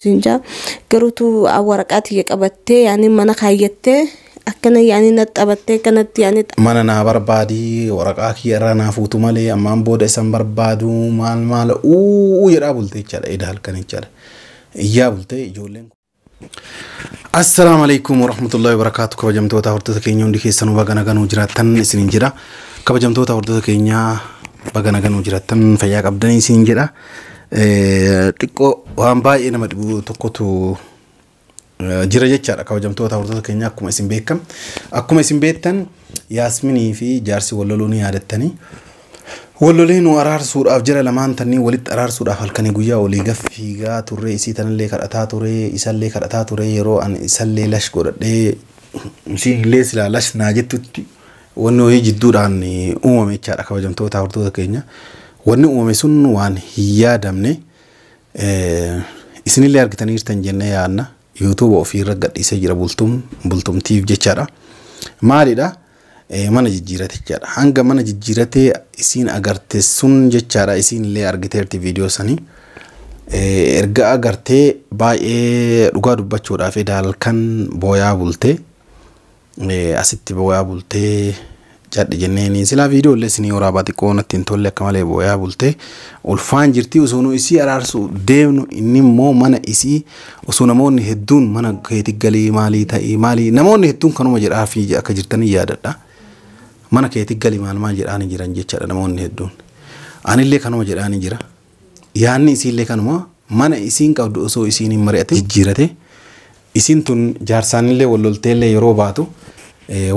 Sinjaa garuutu waraqaa tiyya qabattee yaani mana kaayyattee akkana yaani na qabattee kanatti yaani. Mana naa barbaadii, waraqaa kiyya irraa naa fuutu malee ammaan booda isan barbaadu maal maal uu jedhaa bulte jechaadha. Eda halkan jechaadha. Iyyaa bulte ijoolleen. Assalaamu alaikum warahmatullahi wabarakaatu. Kabajamtoota hordoftoota keenya, hundi keessanuu baga nagaan jiraattan isiniin jedha. Kabajamtoota hordoftoota keenya, baga nagaan jiraattan, fayyaa qabdanii isiniin jedha. Xiqqoo waan baay'ee nama dhibu tokkotu jira jechaadha, kabajamtoota hordoftoota keenya. Akkuma isin beekam, akkuma isin beektan, Yaasminii fi jaarsi wal loluu ni yaadattanii. Wallolee nu araarsuudhaaf, jara lamaan tannii walitti araarsuudhaaf halkanii guyyaa olii gad fiigaa turre. Isii tanallee kadhataa ture, isallee kadhataa ture. Yeroo ani isallee lash godhadhee, isiin illee silaa lash naa jettutti, wanni wayii jidduudhaan uumame jechaadha, kabajamtoota hordoftoota keenya. Wanni uumame sun waan hin yaadamne. Isinillee argitaniirtan jennee yaadna. YouTube ofiirra gadhiisee jira Bultum, Bultumtiif jechaadha. Maalidha? Mana jijjiirate jechaadha. Hanga mana jijjiiratee isiin agarte sun jechaadha. Isiin illee argiteerti viidiyoo sanii. Erga agartee baay'ee, dhugaa dubbachuudhaaf, eda halkan booyaa bultee, asitti booyaa bultee jadhi jenneeni silaa viidiyoo illee isinii waraabaa xiqqoo natti hin tolle. Akka malee booyaa bultee, ulfaan jirti. Osoo nu isii araarsuu deemnu, inni immoo mana isii, osoo namoonni hedduun mana keetti galii, maalii ta'ii maalii, namoonni hedduun kanuma jedhaa fi akka jirtanii yaadadha. Mana keetti galii maal maal jedhaanii jiran jechaadha namoonni hedduun. Anillee kanuma jedhaanii jira. Yaanni isiillee kanuma. Mana isiin qabdu osoo isiin hin mari'ate jijjiirate. Isiin tun jaarsaanillee wallolteellee yeroo baatu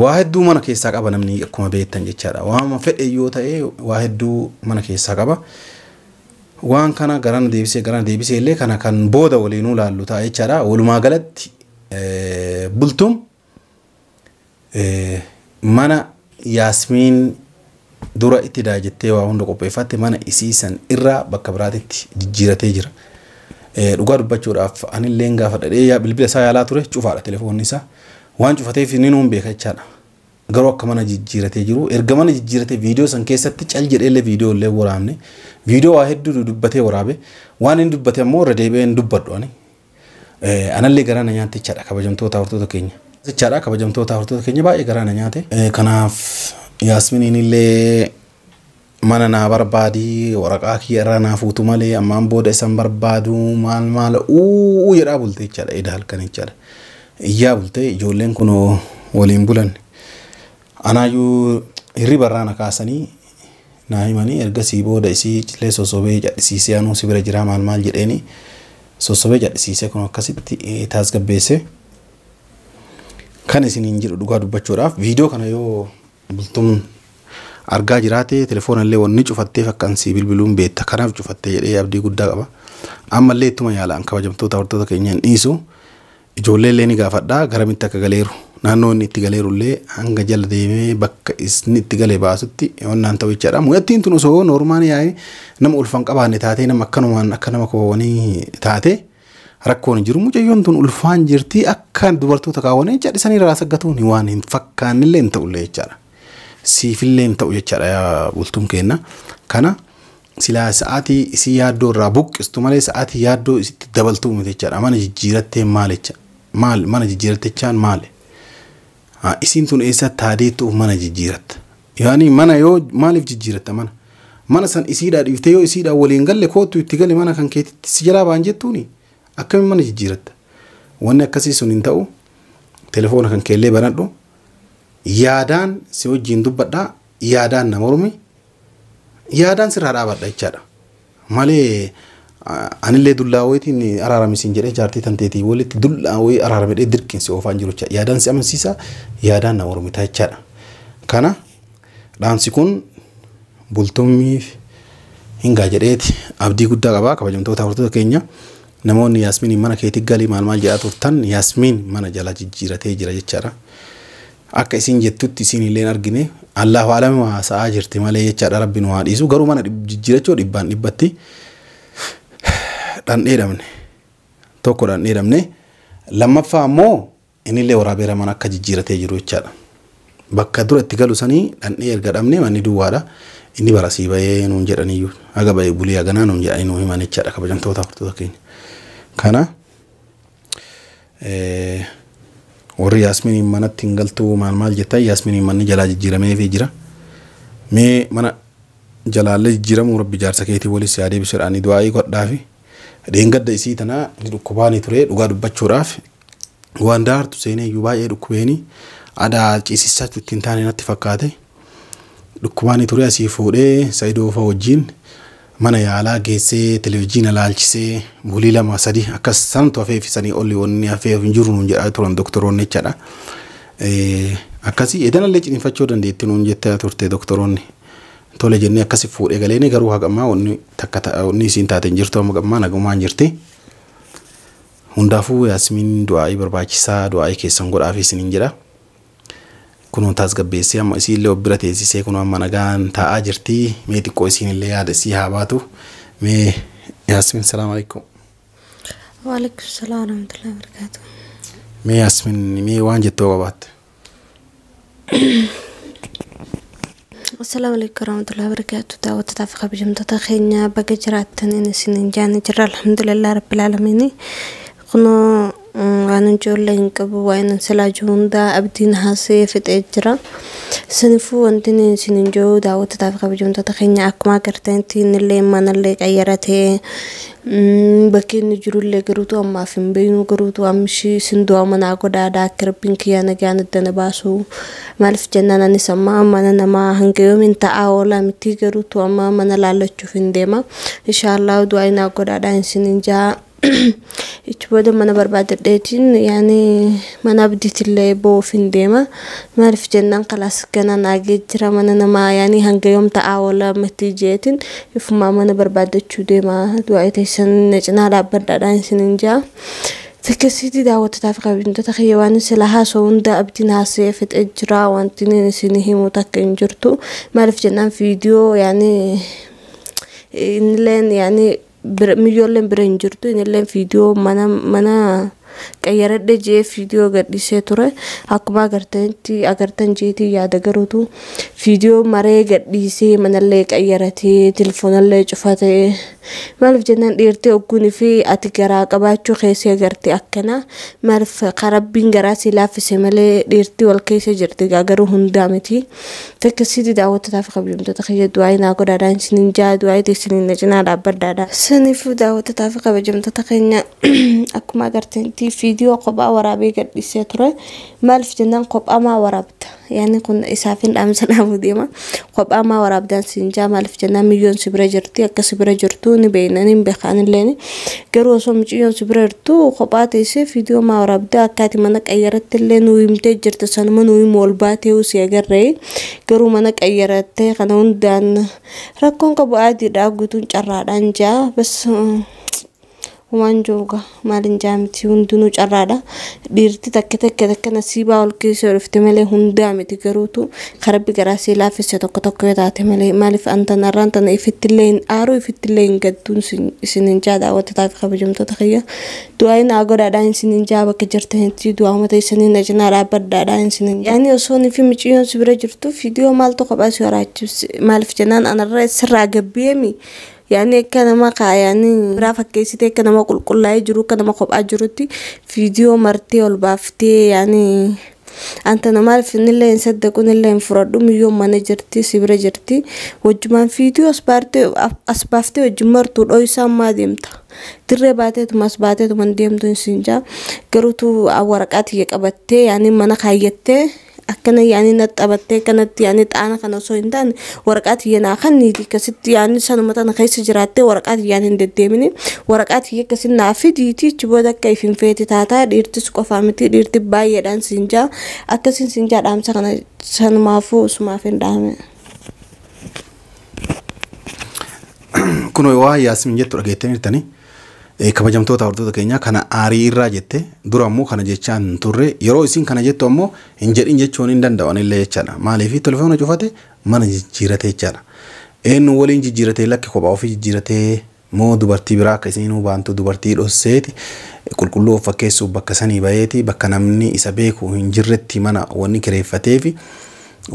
waa hedduu mana keessaa qaba namni, akkuma beektan jechaadha. Waan fedhe yoo ta'e waa hedduu mana keessaa qaba. Waan kana garana deebisee, garana deebisee illee kana kan booda waliinuu laallu ta'a jechaadha. Walumaa galatti Bultuun mana Yaasmiin dura itti daajettee waa hunda qopheeffatte, mana isii san irraa bakka biraatitti jijjiiratee jira. Dhugaa dubbachuudhaaf, anillee gaafa dhadhee bilbila isaa yaalaa ture, cufaadha telefoonni isaa. Waan cufateef inni nuun beeka jechaadha. Garuu akka mana jijjiiratee jiru, erga mana jijjiiratee viidiyoo san keessatti cal jedheellee viidiyoo illee waraabne, viidiyoo waa hedduu dubbatee waraabe. Waan inni dubbate ammoo irra deebi'ee hin dubbadhu ani. Anallee garaa na nyaate jechaadha, kabajamtoota hordoftoota keenya. Jechaadha, kabajamtoota hordoftoota keenya, baay'ee garaa na nyaate. Kanaaf Yaasminiin illee mana naa barbaadii, waraqaa kiyya irraa naa fuutu malee ammaan booda isan barbaadu maal maal uu jedhaa bulte jechaadha, eda halkan jechaadha. Iyyaa bulte ijoolleen kun waliin bulan. Anaayyuu hirriba irraa na kaasanii naa himanii. Ergasii booda isii illee sossobee cadhisiisee, anuu si bira jiraa maal maal jedheeni sossobee cadhisiisee kun akkasitti taasgabbeesse. Kan isiniin jedhu, dhugaa dubbachuudhaaf, viidiyoo kana yoo Bultuun argaa jiraate, telefoona illee wanni cufatteef akkan si bilbiluun beekta, kanaaf cufattee jedhee abdii guddaa qaba. Ammallee ittuma yaalaan, kabajamtoota hordoftoota keenya, hin dhiisu. Ijoollee illee ni gaafadhaa garamitti akka galeeru, naannoo inni itti galeeru illee hanga jala deemee bakka inni itti galee baasutti wannaan ta'u jechaadha. Mu'attiin tun osoo normal yaa'ee nama ulfan qabaanne taatee, nama akkanumaan akka nama koowwanii taate, rakkoon hin jiru. Mucayyoon tun ulfaan jirti. Akka dubartoota kaawwanii cadhisanii irraa saggatuun waan hin fakkaannillee hin ta'ullee jechaadha. Siifillee hin ta'u jechaadha yaa Bultuun kenna. Kana silaa sa'aatii isii yaaddoo irraa buqqistu malee sa'aatii yaaddoo isitti dabaltuu miti jechaadha. Mana jijjiirattee maal jecha? Maal mana jijjiirattechaan maali? Isiin tun eessatti taadeettuuf mana jijjiiratta? Yaani mana yoo maaliif jijjiiratta mana? Mana san isiidhaa dhiiftee, yoo isiidhaa waliin galle koottu itti gali, mana kan keetitti si jalaa baan jettuuni, akkamiin mana jijjiiratta? Wanni akkasii sun hin ta'u. Telefoona kan keellee banadhu. Yaadaan si wajjin dubbadhaa, yaadaan na mormi, yaadaan sirraa dhaabadha jechaadha. Malee anillee dullaa wayitiin araarame siin jedhee, jaartii tanteetii walitti dullaa wayii araarame jedhee dirqiin si oofaan jiru jechaadha. Yaadaan si amansiisa, yaadaan na mormita jechaadha. Kana dhaamsi kun Bultummiif hingaa jedheeti abdii guddaa qabaa. Kabajamtoota hordoftoota keenya, namoonni Yaasmiin mana keetti galii maal maal jedhaa turtan, Yaasmiin mana jala jijjiiratee jira jechaadha. Akka isin jettutti isin illee argine, Allahu alama haasa'aa jirti malee jechaadha. Rabbi nu haa dhiisu. Garuu mana jijjiirachuu dhibbaan dhibbatti dhandheedhamne, tokko dhandheedhamne, lammaffaa ammoo innillee waraabeera mana akka jijjiiratee jiru jechaadha. Bakka dura itti galu sanii dhandhee erga dhabne, manni duwwaadha. Inni barasii bahee nuun jedhaniyyuu, haga bahee bulii haganaa nuun jedhanii nuu himan jechaadha, kabajamtoota hordoftoota keenya. Kana Warri Yaasminiin manatti hin galtuu maal maal jettan, Yaasminiin manni jalaa jijjiirameefii jira. Mee mana jalaallee jijjiiramuu rabbi jaarsa keetii walis yaa deebisuudhaan du'aayii godhaafi. Dheengadda isii tanaa ni dhukkubaanii ture, dhugaa dubbachuudhaaf waan daartu seenee iyyuu baay'ee dhukkubeeni adaa ciisisaatu ittiin taane natti fakkaate. Dhukkubaanii ture, asii fuudhee Saidoo fa'a wajjin mana yaalaa geessee televizyiina laalchisee bulii 2 3 akkas santu hafee fi sanii olli wanni hafee hin jiru nuun jedhaa turan doktoroonni jechaadha. Akkasii edanallee ciniinfachuu dandeetti nuun jettee turte doktoroonni. Tole jennee akkasi fuudhee galeeni, garuu haqammaa wanni takka wanni isiin taate hin jirtu, amma qammaa nagumaan jirti. Hundaafuu Yaasmiin du'aa'ii barbaachisaa, du'aa'ii keessan godhaafii isiniin jedha. Kunuun tasgabbeessee amma isiillee of bira teessisee kunoo amma nagaan taa'aa jirti. Mee xiqqoo isiinillee yaada isii haa baatu. Mee Yaasmiin, salaam alaikum. Waalaikum salaam warahmatullahi wabarakatuh. Mee Yaasmiin, mee waan jettoo qabaatte. Assalaamu alaikum warahmatullahi wabarakatuh. Daawwattoota fi kabajamtoota keenya, baga jiraattan isiniin jaani jirra, alhamdulillah rabbil aalamiin. Kunoo waan ijoollee hin qabu, waan silaa jiru hundaa abdiin haasa'ee fixee jira. Saniifuu wanti isiniin jiru, daawwattoota fi kabajamtoota keenya, akkuma agartanitti innillee manallee qayyaratee bakki inni jirullee garuutu ammaaf hin beeknu, garuutu amshi isin du'a manaa godhaadhaa akka rabbiin kiyyaa nagaan adda na baasu. Maaliif jennaan, anis amma mana namaa hanga yoomiin ta'aa oola miti, garuutu amma mana laallachuuf hin deema. Inshaallah du'aa inaa godhaadhaa isiniin jaa. Ichi booda mana barbaadadheetiin yaani mana abdiitillee ba'uuf hin deema. Maaliif jennaan, kalaas gana naagee jira, mana namaa yaani hanga yoom ta'aa oola miti jeetiin ifumaa mana barbaadachuu deema. Du'aa teessan na cinaa dhaabbadhaadhaan isiniin jaa. Akkasitti daawwattotaa fi kabajamtoota kiyya, waan sila haasa'u hunda abdiin haasa'ee fixee jira. Wanti isin himu takka hin jirtu. Maaliif jennaan, viidiyoo yaani innilleen yaani miyyoolleen bira hin jirtu, innilleen viidiyoo mana qayyaradhe jee viidiyoo gadhiisee ture. Akkuma agartanitti agartan jeetii yaada, garuutu viidiyoo maree gadhiisee manallee qayyaratee telefoonallee cufatee. Maaliif jennaan, dhiirtii ogguunii fi ati garaa qabaachuu keessee agarte akkana, maaliif karabbiin garaa si laaffise malee dhiirtii wal keessa jirti garuu hundaa miti. Akkasitti daawwattotaa fi kabajamtoota kiyya, du'aa naa godhaadhaan isiniin jaa, du'aa isiniin na cinaa dhaabbadhaadha. Saniifuu daawwattotaa fi kabajamtoota keenya, akkuma agartanitti viidiyoo kophaa waraabee gadhiisee ture. Maaliif jennaan, kophaa maa waraabda? Yaani kun isaaf hin dhaamsa dhaamuu deema. Kophaa maa waraabdaan siin jaa. Maaliif jennaan, miyyoon si bira jirti, akka si bira jirtu ni beekna, ni beekan illee, garuu osoo miciyyoon si bira jirtu kophaa teessee viidiyoo maa waraabda? Akka ati mana qayyaratti illee nuu himtee jirta, sanuma nuu himu ol baatee si agarree, garuu mana qayyarattee kana hundaan rakkoon qabu, adiidha, guutuun carraadhaan jaa bas. Waan jiruga maalin jaa miti, hundinuu carraadha. Dhiirti takka takka takka nasiibaa ol keessa dhufte malee hundaa miti, garuutu karabbi garaa sii laaffise tokko tokko yoo taate malee. Maaliif antanarraan tana ifittillee hin aaru, ifittillee hin gadduun isinin jaa. Daawwattotaa fi kabajamtoota kiyya, du'aa naa godhaadhaan isinin jaa. Bakka jirtanitti du'aa uummata isanii na cinaa dhaabbadhaadhaan isinin jaa. Yaani osoo fi miciyyoon si bira jirtu viidiyoo maaltu kophaa si waraachise? Maaliif jennaan, anarra sirraa gabbiyeemi, yaani akka nama yaani biraa fakkeessitee akka nama qulqullaa'ee jiru, akka nama kophaa jirutti viidiyoo martee ol baaftee, yaani anta maaliif innillee hin saddaqu, innillee hin fudhadhu. Miyyoon mana jirti, si bira jirti, wajjumaan viidiyoo as baaftee wajjin martuu dho'isaan maa deemta? Dirree baateetuma as baateetuma hin deemtu isin jaa. Garuutu waraqaa tiyya qabattee yaani mana kaayyattee akkana yaani naxxabattee akkanatti, yaani xaana kana osoo hin taane waraqaa tiyya naa kanniiti, akkasitti yaani sanuma tana keessa jiraattee waraqaa tiyyaan hin deddeemini, waraqaa tiyya akkasin naa fidiiti. Achi booda akka ifin feeti taataa, dhiirtis qofaa miti, dhiirti baay'eedhaan siin jaa, akkasiin siin jaa. Dhaamsa kana sanumaafuu usumaaf hin dhaame. Kun waa Yaasmin jettu dhageettanii jirtanii. Kabajamtoota hordoftoota keenya, kana aarii irraa jette, dura ammoo kana jechaa hin turre. Yeroo isin kana jettu ammoo hin jedhin jechuun hin danda'an illee jechaadha. Maaliif telefoona cufate, mana jijjiirate jechaadha. Eenyu waliin jijjiirate? Lakki, kophaa ofii jijjiiratee moo dubartii biraa akka isin baantu dubartii dhosseeti qulqulluu of fakkeessuuf bakka sanii baheeti bakka namni isa beeku hin jirretti mana wanni kireeffateefi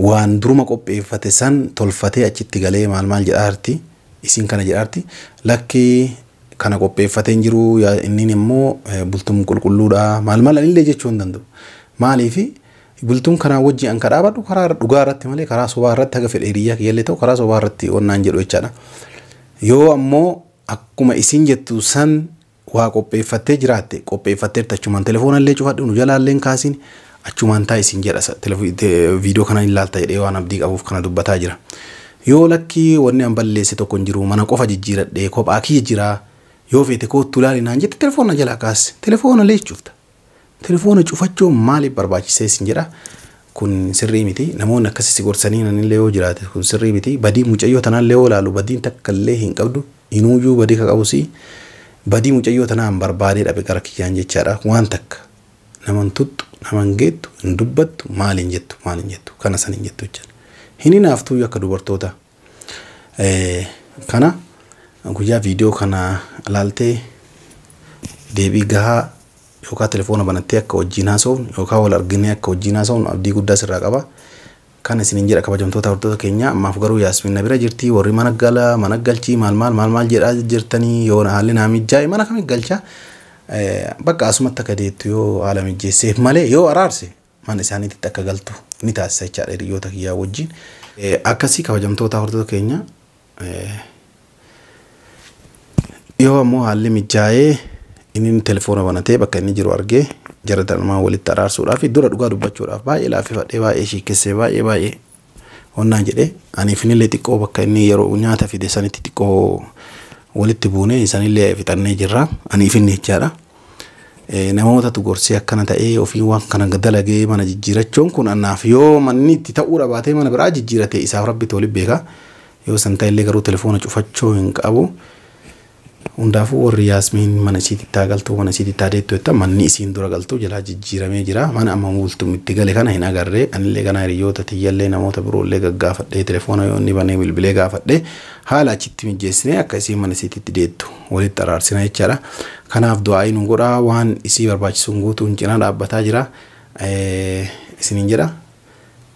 waan duruma qopheeffate san tolfatee achitti galee maal maal jedhaarti, isin kana jedhaarti lakki. Kana qopheeffatee hin jiru inni immoo bultuun qulqulluudha maal maal anillee jechuu hin danda'u. Maaliif bultuun kanaa wajjin an kadhaabadhu karaa dhugaa irratti malee karaa sobaa irratti haga fedhe hiriyyaa kiyyallee ta'u karaa sobaa irratti onnaan jedhu jechaadha. Yoo ammoo akkuma isin jettu san waa qopheeffattee jiraatte qopheeffatteerta achumaan telefoona illee cufadhu nu jalaallee hin kaasin achumaan taa isin jedha viidiyoo kana ilaalta jedhee waan abdii qabuuf kana dubbataa jira. Yoo lakkii wanni an balleesse tokko hin jiru mana qofa jijjiiradhee kophaa kiyya jira yoo feete koottu ilaali naan jette telefoona jalaa kaase telefoona illee cufta. Telefoona cufachuun maaliif barbaachisee isin jedha. Kun sirrii miti namoonni akkasii si gorsanii nanillee yoo jiraate kun sirrii miti badii mucayyoo tanaallee yoo ilaalu badiin takka illee hin qabdu inuuyyuu badii ka qabus badii mucayyoo tanaan barbaadee dhabe gara kiyyaan jechaadha waan takka naman tuttu naman geettu hin dubbattu maaliin jettu maaliin jettu kana san hin jettu jechaadha. Hin hinaaftuu akka dubartoota kana guyyaa viidiyoo kana ilaaltee deebii gahaa yookaan telefoona banattee akka wajjin haasofnu yookaan wal arginee akka wajjin haasofnu abdii guddaa sirraa qaba. Kan isiniin jedha kabajamtoota hordoftoota keenya ammaaf garuu Yaasmin na bira jirti warri mana gala mana galchii maal maal maal maal jedhaa jirtanii yoo haalli naa mijaa'e mana kamitti galcha bakka asumatti akka deettu yoo haala mijeesseef malee yoo araarse mana isaaniitti akka galtu ni taasisa jechaadha hiriyoota kiyyaa wajjin. Akkasii kabajamtoota hordoftoota keenya yoo ammoo haalli mijaa'ee inni telefoona banatee bakka inni jiru argee jara lamaan walitti araarsuudhaaf dura dhugaa dubbachuudhaaf baay'ee laaffifadhee baay'ee shiikkessee baay'ee baay'ee onnaan jedhee aniif inillee xiqqoo bakka inni yeroo nyaata fide sanitti xiqqoo walitti buunee isanillee fixannee jirra aniif inni jechaadha. Namootatu gorsee akkana ta'ee ofii waan kana dalagee mana jijjiirachuun kun annaaf yoo manni itti ta'uu dhabaatee mana biraa jijjiirate isaaf rabbitti waliin beeka yoo san ta'ellee garuu telefoona cufachuu hin qabu. Hundaafuu warri Yaasmiin mana isiitti taa galtu mana isiitti taa deettu jetta manni isiin dura galtu jalaa jijjiiramee jira mana amma bultuun itti gale kana hin agarree anillee kana hiriyoota tiyyallee namoota biroollee gaggaafadhee telefoona yoo inni banee bilbilee gaafadhee haala achitti mijeessinee akka isiin mana isiitti deettu walitti araarsina jechaadha. Kanaaf du'aa nu godhaa waan isii barbaachisuun guutuun cinaa dhaabbataa jira isiniin jedha.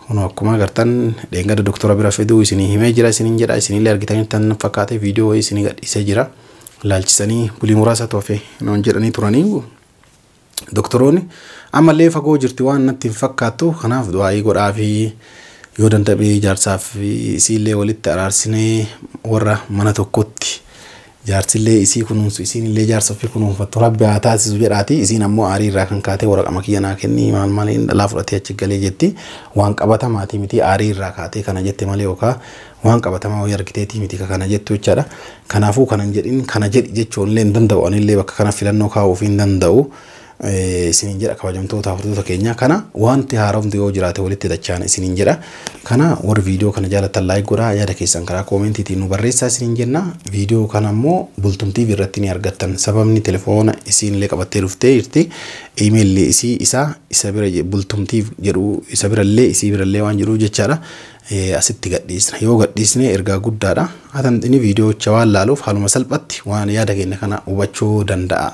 Kun akkuma agartan dheengadda doktora bira fiduu isinii himee jira isiniin jedha isinillee argitanii tan fakkaate viidiyoo wayii isinii gadhiisee jira. Laalchisanii bulii muraasa tofe noon jedhanii turanii doktoroonni ammallee fagoo jirti waan natti hin fakkaattu kanaaf du'aayii godhaa fi yoo danda'e jaarsaaf isiillee walitti araarsinee warra mana tokkotti jaarsillee isii kunuunsu isiinillee jaarsa ofii kunuunfattu rabbi haa taasisu jedhaati isiin ammoo aarii irraa kan kaatee waraqama kiyya naa kenni maal maaliin dhalaa fudhatee achi galee jetti waan qabatamaatii miti aarii irraa kaatee kana jette malee yookaan waan qabatamaa wayii argiteetii miti kana jettu jechaadha. Kanaafuu kana hin jedhin kana jedhi jechuun illee hin danda'u anillee bakka kana filannoo kaa'uuf hin danda'u. Isiniin jedha kabajamtoota hordoftoota keenya kana wanti haaromti yoo jiraate walitti dachaan isiniin jedha. Kana warri viidiyoo kana jaalatan like godhaa yaada keessan karaa koomentiitiin nu barreessaa isiniin jenna. Viidiyoo kana ammoo Bultum TV irratti ni argattan sababni telefoona isiinillee qabattee dhuftee jirti. Iimeelli isii isaa isa bira Bultum TV jedhu isa birallee isii birallee waan jiruuf jechaadha. Asitti gadhiisna yoo gadhiisne ergaa guddaadha. Hatan inni viidiyoocha waan laaluuf haaluma salphatti waan yaada keenya kana hubachuu danda'a.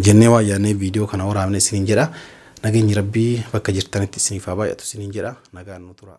Jennee waan yaadnee viidiyoo kana waraabne isiniin jedha. Nageenyi rabbii bakka jirtanitti isiniif haa baay'atu isiniin jedha. Nagaan nu tura.